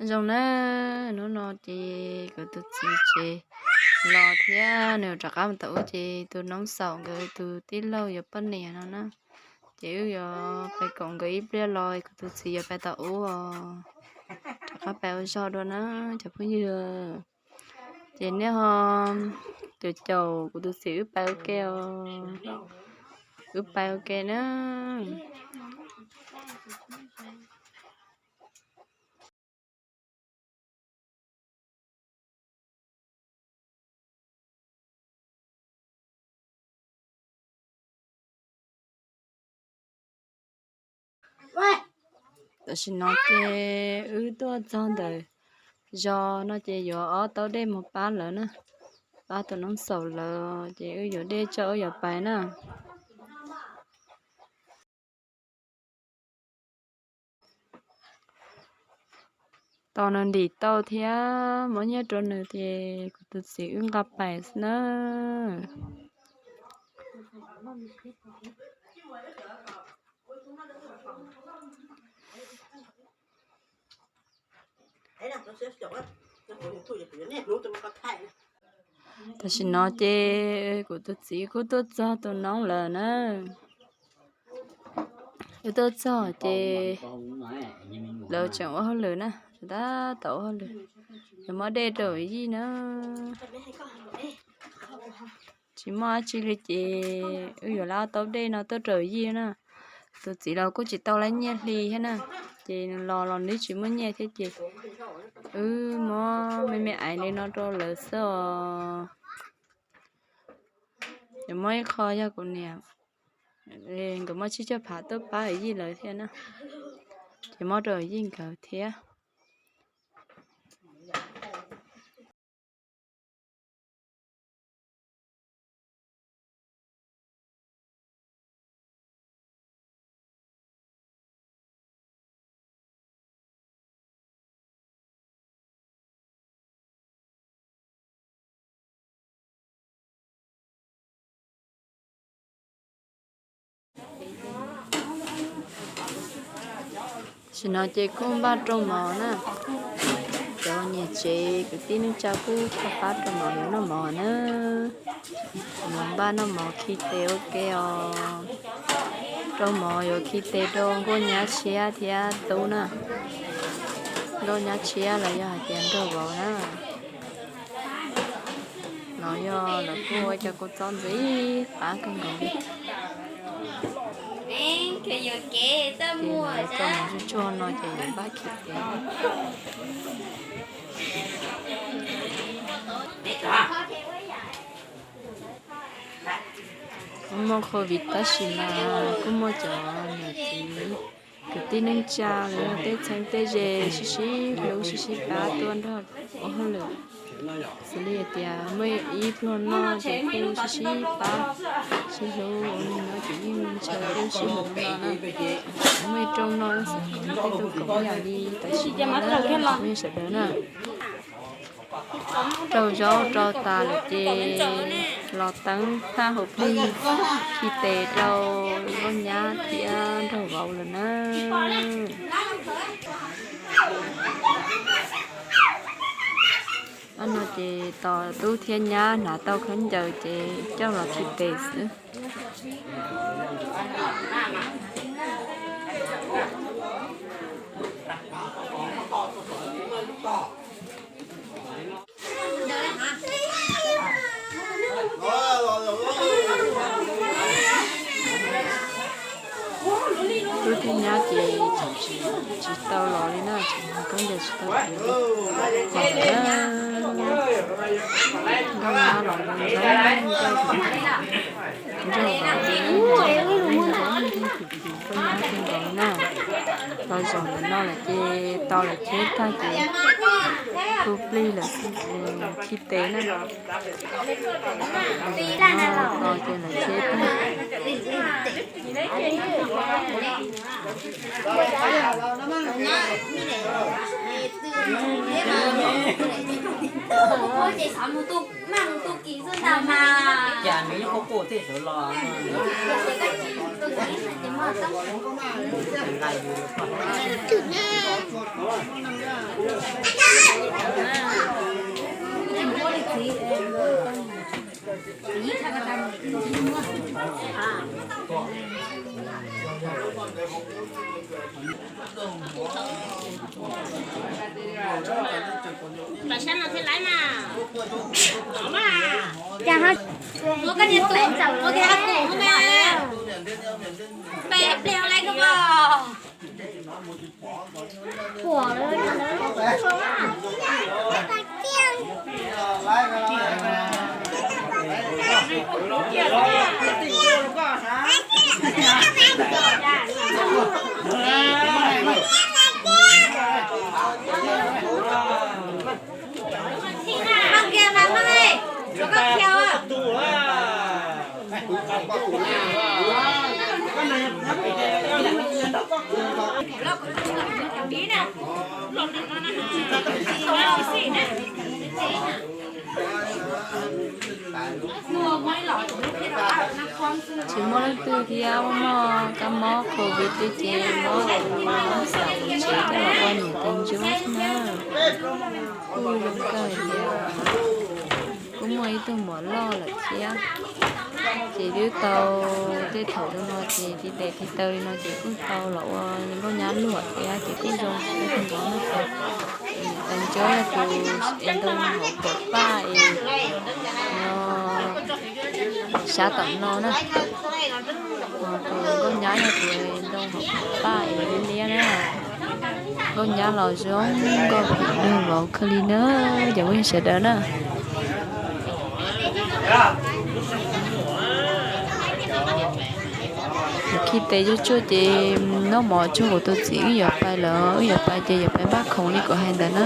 Zoo na, hnub no ces kuv tus txiv tsev los thiab nws rov qab mus tom ub ces tus noob xaum nkawd tus tij laug yuav poj niam no na. Ces wb yuav pais koom nkawd ib pliag los kuv tus txiv yuav pais tom ub os. Rov qab pais ua zog dua na cov phooj ywg. Ces nej ho caum caum kuv tus txiv wb pais ua ke os. Wb pais ua ke na. Tam sim no ces wb tuaj txog ntawm zos no ces yuav ob taub dej mus pab lawv na, pab tus noob xaum lawv ces wb yuav dej tso wb yuav pais na. Tos nws ntim tau thiab muab nyiaj rau nws ces kuv tus txiv wb nqa pais xwb na. Tam sim no ces kuv tus txiv kuj tuaj txog tus noob lawm na. Wb tuaj txog ces lawv tseem ua hauj lwm na, tab tom ua hauj lwm. Yuav muab dej rau yij na. Tsis muaj dab tsi li ces wb yuav laj taub dej no tuaj rau yij na. Tus txiv los kuj tsis tau laj nyiaj hli thiab na, ces nws los los nws tsis muaj nyiaj thiab ces wb muab me me aiv li no rau lawv xwb os. Yuav muab ib qho yog kuv niam, nkawd muab tsib caug phav tuaj pab yij lawv thiab na, ces muab rau yij nkawd thiab. Tam sim no ces kuj npaj rau mov na. Cov niam tsev kwv tij neej tsa kuj pab rau mov yuav noj mov na. Mus npaj noj mov khi tes ua ke os. Rau mov yuav khi tes rau nkauj nyab tshiab thiab tub na. Nkauj nyab tshiab los yog hais tias nraug vauv na. No yog lawv kuj ua cov kua txob ntxim qab kawg nkaus li. Ces lawv rau mov tsuag tsuag no ces yuav npaj khi tes. Kuj muaj covid tab sis mas kuj muaj cov niam txiv kwv tij neej tsa los yog tej txheeb tej ze sib sib hlub sib sib pab tuaj nrog ua hauj lwm. Xws li hais tias muaj ib pluag noj ces kuj sib sib pab sib hlub ua li no ces yeej ntshaw wb sib hlub no na. Muaj ib rooj noj xwb ces tej tug koom ib yam li tam sim no na, kuv yog sawv daws na. Rau zaub rau tas lawm ces los teeb thaj hauv plig khi tes rau nkauj nyab thiab nraug vauv lawm na. Ob no ces tos tub thiab nyab hnav tau khaub ncaws ces coj los khi tes xwb. Tub thiab nyab ces tseem tsis tau los li na, tseem hnav khaub ncaws tsis tau khiav li. Nkauj nyab los zoo nkauj, nraug vauv los zoo nkauj kawg nkaus na. Los zaum ntawm no lawm ces tau lawv cheb tag ces tu plig lawm xwb ces khi tes na. Zaum no ces lawv cheb tag. Ces xav mus tu, maj mus tu kis xwb ntag mas. Cas nws yeej qhuav qhuav tej sawv los. Muab koj niag tus, muab koj niag tus mas. Peb pliag lawm koj pom. Tsis muaj leej twg thiab, muaj kab mob covid twg ces mob lawm, mob xaus tsev coj los ua niam tais ncuab xwb na. Kuj zoo kawg thiab. Kuj muaj ib tug muam loj lawm thiab. Ces twb tau tej thaum no ces tiv tes tiv taw li no ces kuj tau los ua nkauj nyab luag thiab ces kuj zoo kawg nkaus na. Niam tais ncuab yog tus es ntoo hauv pam paj es no sab tom no na. Ho tus nkauj nyab yog tus ntoo hauv pam paj es liab liab na. Nkauj nyab los zoo nkauj npaum li vauv kawg li na, cov phooj ywg sawv daws na. Khi tes tsuaj tsuaj ces noj mov tsuag kuv tus txiv wb yuav pais lawm, wb yuav pais ces yuav pais npaj khoom li kuv hais ntawd na.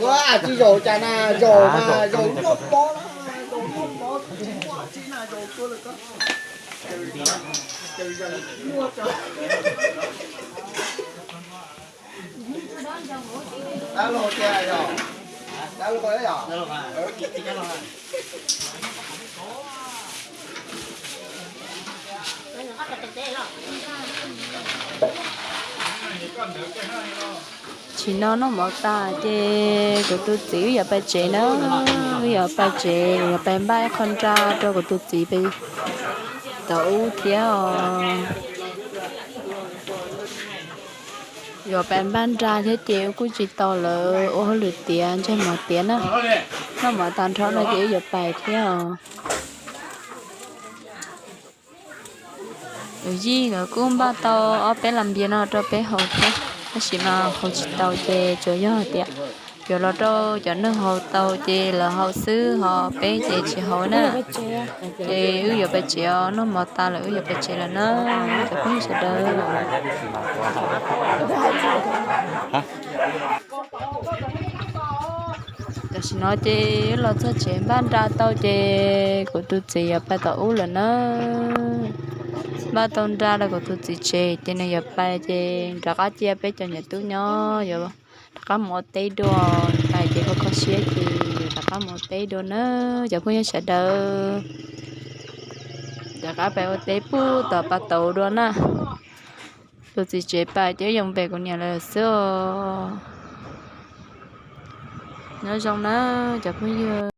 Ua tsis zaum cas na, zaum mas zaum muaj mob, zaum muaj mob tsis muaj tsi na, zaum tuaj lawm ko. Dab laug tiag yog, dab laug yog. Tsim no noj mov tas ces kuv tus txiv wb yuav pais tsev na, wb yuav pais tsev, yuav pais npaj ib qho nra rau kuv tus txiv pem tom ub thiab os. Yuav pais npaj nra thiab ces wb kuj tsis tau lawv ua hauj lwm tiav, ntseg mov tiav na. Noj mov tas nrho no ces wb yuav pais thiab os. Yij nkawd kuj npaj tau ob peb las npias no rau peb haus thiab, tab sis mas haus tsis tau ces tsuas yog hais tias yuav los rau cov neeg haus tau ces lawv haus xwb, ho peb ces tsis haus na. Ces wb yuav pais tsev os, noj mov tas lawm wb yuav pais tsev lawm na, cov phooj ywg sawv daws. Tam sim no ces wb los txog tsev npaj nra tau ces kuv tus txiv yuav pais tom ub lawm na. Npaj tau nra rau kuv tus txiv tsev ces nws yuav pais ces rov qab cia peb cov niam tub nyob yuav rov qab mus ua teb dua, pais ces kho kho siab ces rov qab mus ua teb dua na, cov phooj ywg sawv daws. Rov qab pais ua teb puag tom pas tauv dua na. Tus txiv tsev pais ces wb yuav pem kuv niam lawv xwb os. Nyob zoo na cov phooj ywg.